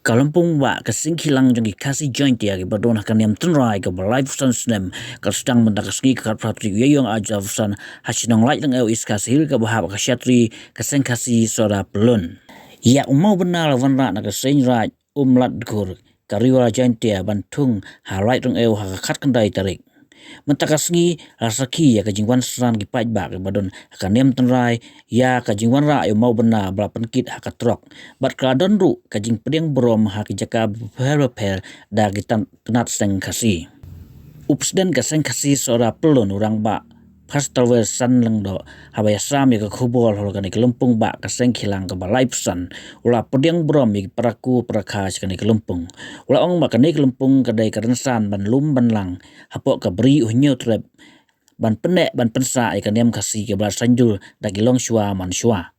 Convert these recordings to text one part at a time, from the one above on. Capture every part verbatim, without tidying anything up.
Ka lympung bah ka Seng Khilang jong ki Khasi Jaintia kiba don ha ka niam tynrai kaba laiphew san snem, ka la sdang mynta ka sngi ka khatphra tarik u Ïaïong arhajar arphew san ha shnong Laitryngew, East Khasi Hills, kaba hap ha ka shatri ka Seng Khasi Sohra Pyllun. Ïa u mawbynna la wanrah na ka Seng Raid Umladkhur, ka Ri Wala Jaintia, ban thung ha Laitryngew ha ka khatkhyndai tarik. Mynta ka sngi la sakhi ïa ka jingwan synran ki paidbah kiba don ha ka niam tynrai ïa ka jingwanrah ïa u mawbynna ba la pynkit ha ka trok, bad ka la don ruh ka jingpdiang burom ha ki jaka bapher bapher da ki tnat seng Khasi. U President ka Seng Khasi Sohra Pyllun, u Rangbah Pastor Wilson Lyngdoh, haba ïasam ïa ka khubor halor kane ka lympung bah ka Seng Khilang kaba laiphew san, u la pdiang burom ïa ki para kur para kha sha kane ka lympung. U la ong ba kane ka lympung ka dei ka rynsan ban lum ban lang hapoh ka Bri U Hynñiewtrep, ban pynneh ban pynsah ïa ka niam Khasi kaba la saiñdur da ki longshuwa manshuwa.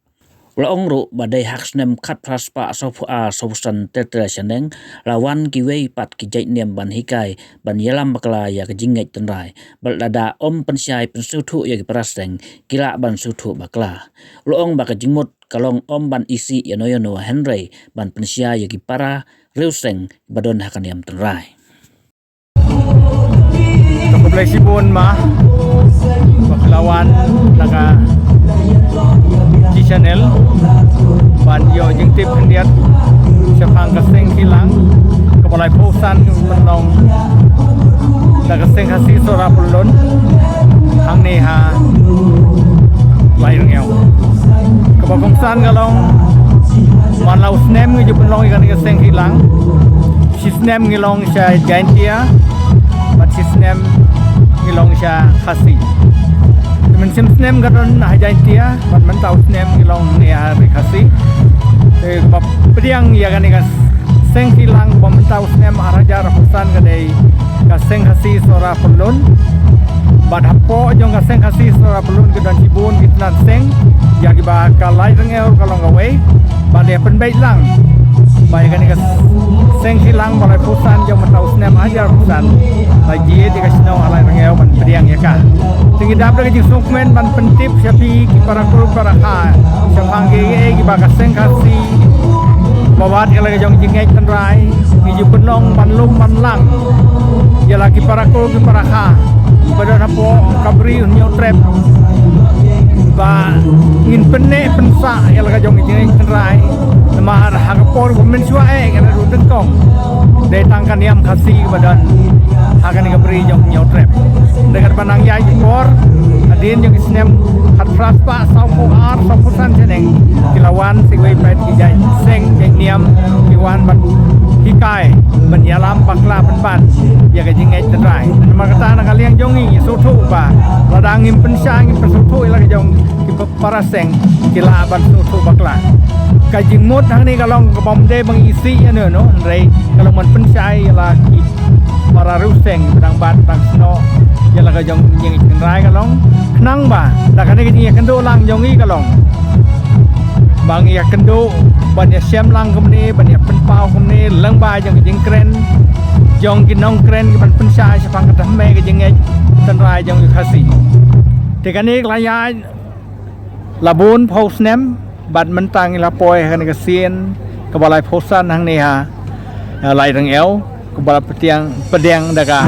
U la ong ruh ba dei ha ka snem khatphra spah sawphew ar sawphew san ter ter shaneng, la wan kiwei pat ki jait niam ban hikai ban ïalam bakla ïa ka jingngeit tynrai, bad lada ym pynshai pynsngewthuh ïa ki para seng, ki lah ban sngewthuh bakla. U la ong ba ka jingmut ka long ym ban isih ïano ïano, hynrei ban pynshai ïa ki para riewseng ba don ha ka niam tynrai. Khublei shibun ma, ba phi la wan na ka G Channel ban ïoh jingtip khyndiat shaphang ka Seng Khilang kaba laiphew san, ka pynlong da ka Seng Khasi Sohra Pyllun hangne ha Laitryngew. Kaba kongsan ka long, man la u snem ngi ju pynlong ïa kane ka Seng Khilang, shi snem ngi long sha Jaintia, bad shi snem ngi long sha Khasi. Te mynshem snem ka don ha Jaintia, bad mynta u snem ngi long ne ha ri Khasi. Te kaba pdiang ïa kane ka Seng Khilang kaba mynta u snem arhajar arphew san ka dei ka Seng Khasi Sohra Pyllun. Bad hapoh jong ka Seng Khasi Sohra Pyllun ki don shibun ki tnat seng, ïa kiba ka Laitryngew ka long kawei. Bad ïa pynbeit lang ba ïa kane ka Seng Khilang ba laiphew san jong mynta u snem arhajar arphew san, la jied ïa ka shnong ha Laitryngew ban pdiang ïa ka. Te ngi dap da ka jingsngewkmen ban pyntip sha phi ki para kur para kha shaphang kiei kiei kiba ka Seng Khasi, ba wat ïa la ka jong jingngeit tynrai, ngi ju pynlong ban lum ban lang ïa la ki para kur ki para kha ba don hapoh ka Bri U Hynñiewtrep, ba ngin pynneh pynsah ïa la ka jong jingngeit tynrai. Namar ha ka por ba mynshuwa eh ka la dei nyngkong, dei tang ka niam Khasi ba don ha kane ka Bri jong U Hynñiewtrep. Dei katba nang ïaid ki por, hadien jong ki snem khatphra spah sawphew ar sawphew san shaneng, ki la wan sa kiwei pat ki jait seng jait niam, ki wan ban hikai, ban ïalam bakla pynban ïa ka jingngeit tynrai. Namar kata na ka liang jong ngi, ngi sngewthuh ba lada ngim pynshai, ngim pynsngewthuh ïa la ka jong ki pa-, para seng, ki lah ban sngewthuh bakla. Ka jingmut hangne ka long kaba ym dei ba ngi isih ïano ïano, hynrei ka long ban pynshai ïa la ki para riewseng ba dang bat dang snoh ïa la ka jong jingngeit tynrai, ka long khnang ba da kane ka jingïakynduh lang jong ngi ka long ba ngi ïakynduh ban ïashem lang kumne, ban ïapynpaw kumne lyngba jong ka jingkren jong ki nongkren, ki ban pynshai shaphang ka thymmai ka jingngeit tynrai jong ki Khasi. Te kane ka la ïaid la bun phew snem, bad mynta ngi la poi ha kane ka sien kaba laiphew san hangne ha, ha Laitryngew, kaba la pdiang, pdiang da ka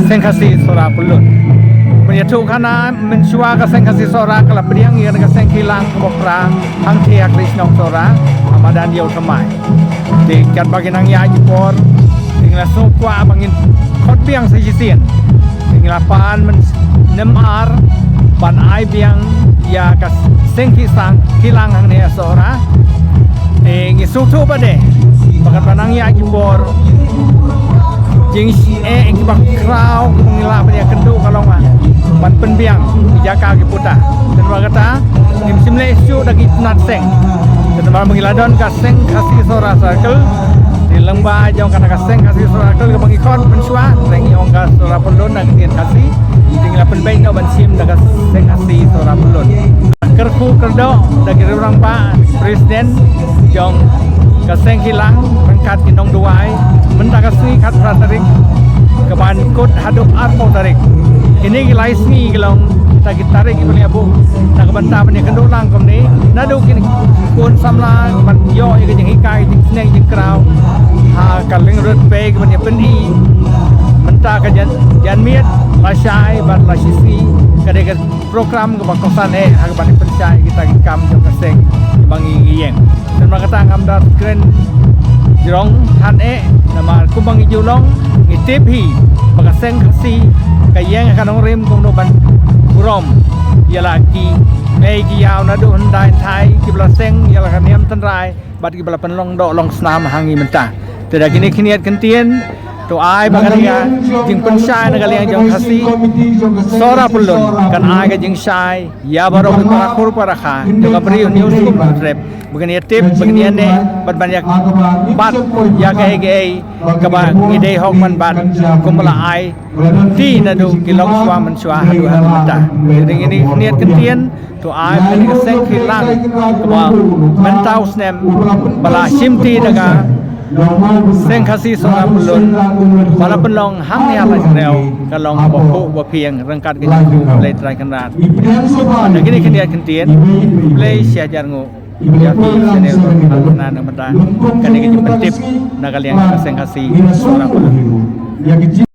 Seng Khasi Sohra Pyllun. Ban ïathuh khana, mynshuwa ka Seng Khasi Sohra ka la pdiang ïa kane ka Seng Khilang kaba phra hangtei ha Khlei Shnong Sohra, ha madan Ïew Thymmai. Te katba ki nang ïaid ki por, te ngi la sngewkwah ba ngin khot biang sa shisien. Te ngi la pan mynnym ar ban ai biang ïa ka Seng Khisang, Khilang hangne ha Sohra. Te ngi sngewthuh ba dei ba katba nang ïaid ki por, jingeh kiba khraw kaba ngi lah ban ïakynduh ka long ba ban pynbiang ki jaka ki puta. Te namar kata ngim shym leh shuh da ki tnat seng. Te namar ba ngi la don ka Seng Khasi Sohra Circle, te lyngba jong kata ka Seng Khasi Sohra Circle kaba ngi khot mynshuwa, te ngi ong ka Sohra Pyllun da ka ktien Khasi. Te ngi la pynbeit noh ban shim da ka Seng Khasi Sohra Pyllun. Kyrkhu kyrdoh da ki rangbah, president jong ka Seng Khilang ryngkat ki nongduwai, mynta ka sngi khatphra tarik, kaban kut haduh arphew tarik. Kine ki lai sngi ki long kita ki tarik ki ban ïa buh na ka bynta ban ïa kynduh lang kumne. Naduh kine ki khun samla ki ban ïoh ïa ka jinghikai jingsneng jingkraw ha ka liang rud pei ki ban ïa pyni. Mynta ka jan, janmiet la shai bad la shisngi ka dei ka program kaba kongsan eh ha kaba ïa pynshai kita ki kam jong ka seng ba ngi ïeng. Namar kata ngam da kren jrong than eh, namar kumba ngi ju long ngi tip hi ba ka seng Khasi ka ïeng ha ka nongrim kumno ban burom ïa la ki mei ki ïaw naduh hyndai hynthai kiba la seng ïa la ka niam tynrai bad kiba la pynlong doh long snam ha ngi mynta. Te da kine khyndiat kyntien to ai ba ka dei ka jingpynshai na ka liang jong Khasi Sohra Pyllun kan ai ka jingshai ïa baroh ki para kur para kha jong ka Bri u Hynñiewtrep ba kin ïa tip ba kin ïa neh bad ban ïa bat ïa kaei kaei kaba ngi dei hok ban bat kumba la ai ti naduh ki longshuwa mynshuwa haduh mynta. Te da kine khyndiat kyntien to ai ba ka dei ka seng khih lang kaba mynta u snem ba la shim ti da ka seng Khasi Sohra Pyllun ba la pynlong hangne ha Laitkynrew ka long ba khuh ba phieng ryngkat ka jingkyrkhu Blei Trai Kynrad. Da kine khyndiat kyntien Blei shi hajar nguh ïa phi channel Kynrad na mynta. Kane ka jingpyntip na ka liang ka seng Khasi Sohra Pyllun.